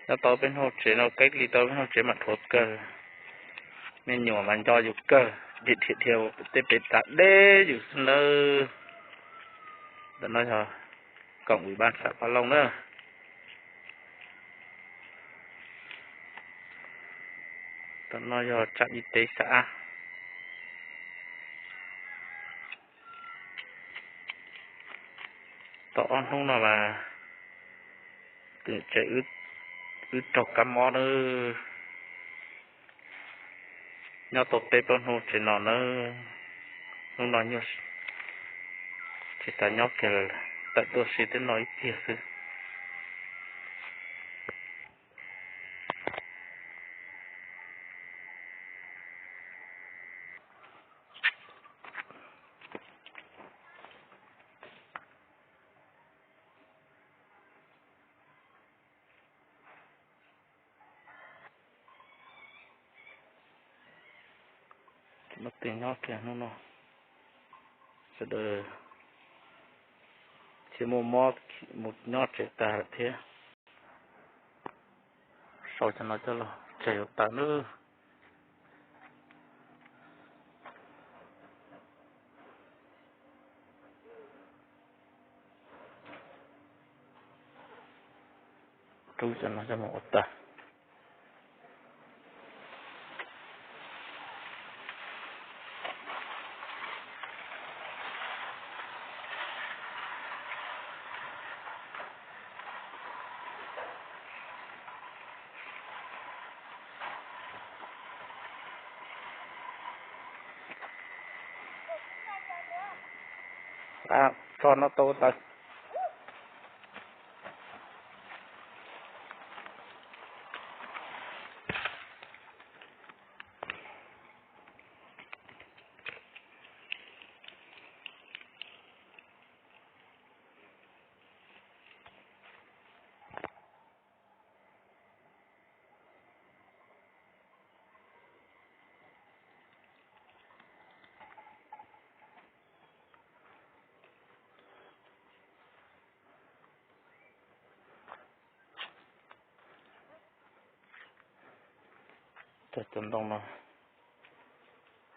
Nyob tau peb hnub tsev no, kev li tau peb hnub tsev mas dhuav kawg, me nyuam mas nco yus kawg, dhia dhia tej pem tas deb yus xwb nawb. Ntawm no yog koom ub pab xav pab looj na. Ntawm no yog trạm y tế xã. Tau ob hnub no mas tsev wb raug kab mob nawb. Nyob tau peb plaub hnub tsev no nawb. Hnub no nyuaj, tsis tas nyob kiag lawm, tawm tuaj si twb no ib pliag xwb. Muaj tej nyob kiag hnub no, sawv daws thiaj muaj mob mus nyob tsev tag lawm thiab. Sau cov no coj los tseg yuav tawm nawb. Rub cov no coj mus ua tag. Tso no tau tas. Cov ntoo no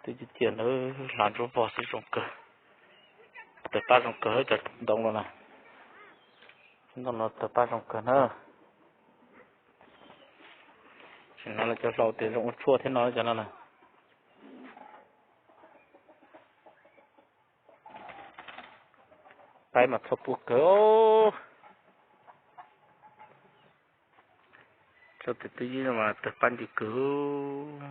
twb ciaj ciaj nawb, hlav ntsuab vog xwb zoo kawg. Tawg paj zoo kawg cov ntoo no na. Ntoo no tawg paj zoo kawg na. Tam sim no lawv cov hlau tias zoo ua tshuaj thiab no cov no na. Qaib mas txhua pub kawg. Tso tes twb yib no mas tawg paj ncw kawg.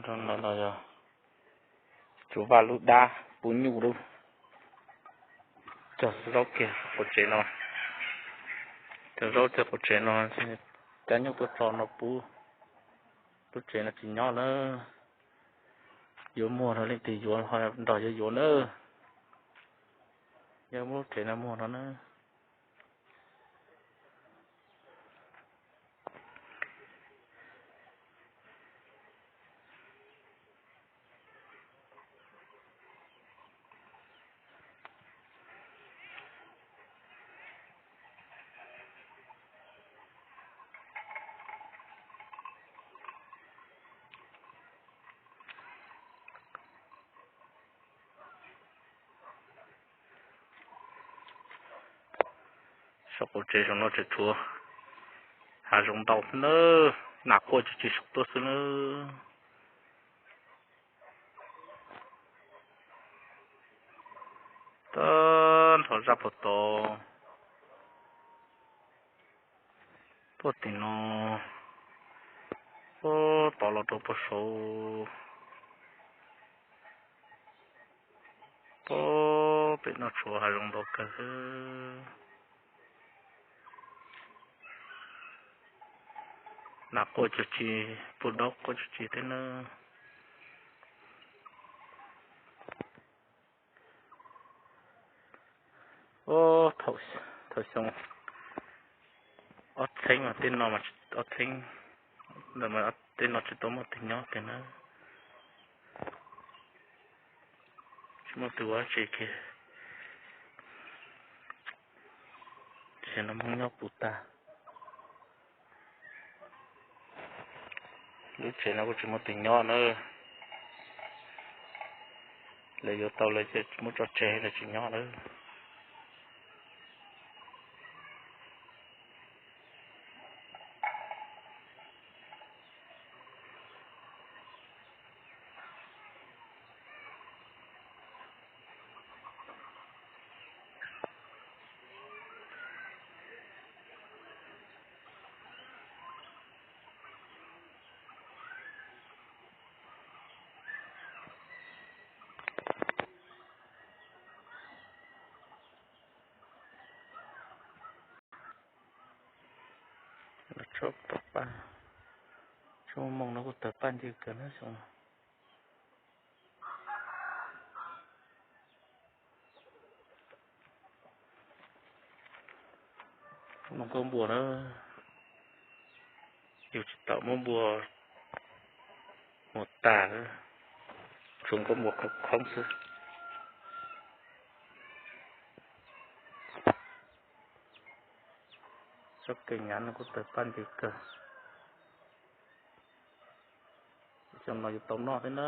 Rau no no yog tsuas vaj lub dab puv nyuj lub. Cog zaub kiag qaum tsev no, cog zaub kiag qaum tsev no, cab nyuj tuaj tso no pub. Lub tsev no tsis nyob na. Yuav muag no leej twg yuav ho nrog yuav yuav na. Yog muab lub tsev no muag no na. Saum qaum tsev saum no tseem tshuav hav zoov ntau xwb nawb, nas quaj tsis tsis saum tuaj xwb nawb. Tag nrho zaj puag tod, puag tim no, puag tod los rau puag saud, puag pem no tshuav hav zoov ntau kawg xwb. Nas quaj tsuj tsi, pub daub quaj tsuj tsi thiab na. Thaum xyoo ob txheeb mas tej no, ob txheeb ntawd mas tej no tsis tau muaj tus nyob tiag na. Tsis muaj tus ua tsi kiag, ces no Hmoob nyob puv tag. Lub tsev no kuj tsis muaj tus nyob na. Lawv yuav tau lawv ces muab tso tseg lawv tsis nyob lawm. Tsob moos no kuj tawg paj ncw kawg na xyoo no. Muaj nkauj npua na, yug tsis tau muab npua mus tas, tshuav nkauj npua khoob khoob xwb. Tsob kev nyav no kuj tawg paj ncw kawg. Xyoo no yuav tau noj thiab na.